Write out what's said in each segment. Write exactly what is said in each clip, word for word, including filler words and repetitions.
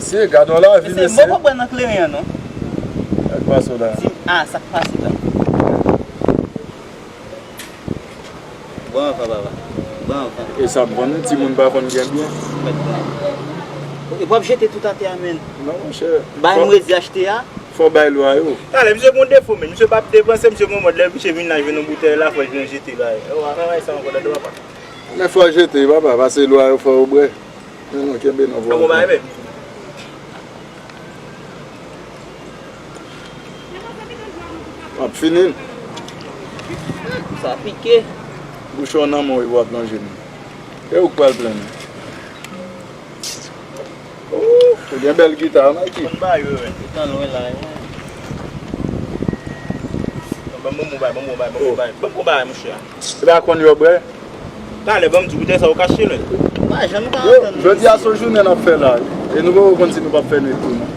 Mesye, gade yon lavi, mesye. Mesye, mwen pa kwè nan kleren an, non. Sa k pase w la? Di m, ah, sa k pase la? Bon anvan, papa. Bon anvan. E sa ap vann wi, timoun pa konn gen byen. Mèt pran. E w ap jete tout atè a, menn. Non, monchè. Bay m redi achte a. Fò bay lwa yo. Talè, misye gon defo, menn. Misye p ap depanse, misye gon mòd. Lè misye vin la, jwenn yon boutèy la, fò l vin jete la. E w a travay sa ankò, tande papa. Men fò jete, papa, pase lwa yo fò yo bwè. Men non, kenbe non, bon bagay, menm. W ap fini l. Sa pike. Bouchon nan men w epi w ap lonje l. E ou k pral plenn. Ou gen bèl gita, Nike. Konn ba yo, wi. Li tan lwen la, wi. Ban m bon bagay, ban m bon bagay, ban m bon bagay, ban m bon bagay, monchè. Se pa konn yo bwè. Talè, ban m di w, poutèt sa ou kache l. Pa janm ka antann. Yo, jodi a se yon jounen n ap fè la. E nou poko konn si nou p ap fè nwit tou, non.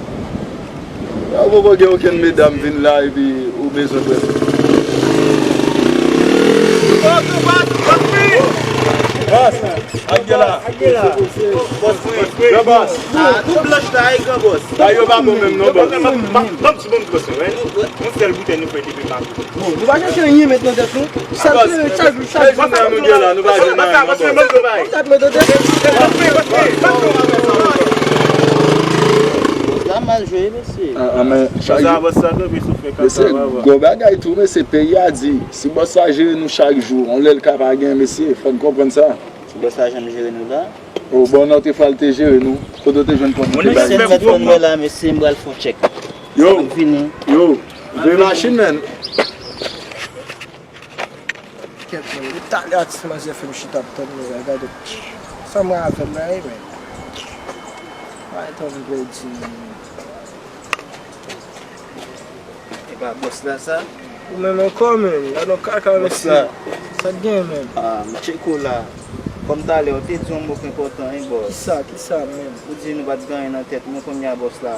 Yo poko gen okenn medam vin la epi ou bezwen bwè. Bas, ak gen la. Bòs mwen. Yo, bòs. Ah, nou blanch la, e gran bòs. Sa yo pa bon menm non, bòs. Ban m ti bon bòs, wi. Yon sèl boutèy nou fè depi maten. Bon, nou pa chèche anyen met nan tèt nou. Sa l fè chak jou, chak jou. Sa nou gen la, nou pa jwenn anyen non, bòs. Sa nou met nan tèt nou. Bòs la mal jwe, mesye. Ah, ah, men chak jou. Sa bòs sa kanpe soufle kaka, mesye, gwo bagay tou, mesye, peyi a di. Si bòs la jere nou chak jou, yon lè l ka pa gen, mesye, fò n konprann sa. Si bòs la janm jere nou la. O, bon, non, te fè l te jere nou. Kote w te jwenn kont nou te bay? Sèl mèt fòn mwen la, mesye, m pral fè yon tchèk. Yo, yo, veye machin, menn. Kèt, menn. Depi talè a ti manzè fè m chita ap tann nou la, gade. Sa mwen avè l la, wi, menn. Mwen tann pèdi, menn. E pa bòs la sa? Ou menm ankò, menn. Gade yon kaka, mesye. Bòs la. Sa k gen, menn? Ah, m tcheke w la. Kòm talè, ou te di yon mo ki enpòtan, wi, bòs. Kisa, kisa, menn? Ou di nou pa t gen anyen nan tèt nou, kounye a, bòs la.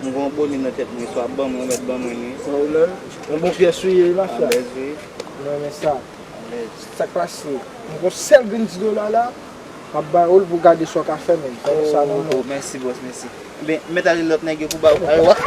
M gen yon boni nan tèt mwen, sa w ap ban mwen, ou mèt ban mwen li. Sa ou menm? Yon bon pyès ou ye, wi, mafya. Alèz, wi. Mwen renmen sa. Alèz. Sa k pase? M gen yon sèl grenn dis dola la. M ap ba ou l pou w gade sa w ka fè, menn. Fè nou sa non, non. Oh, mèsi, bòs, mèsi. Enben, mèt ale lòt nèg yo pou ba ou. Aywa.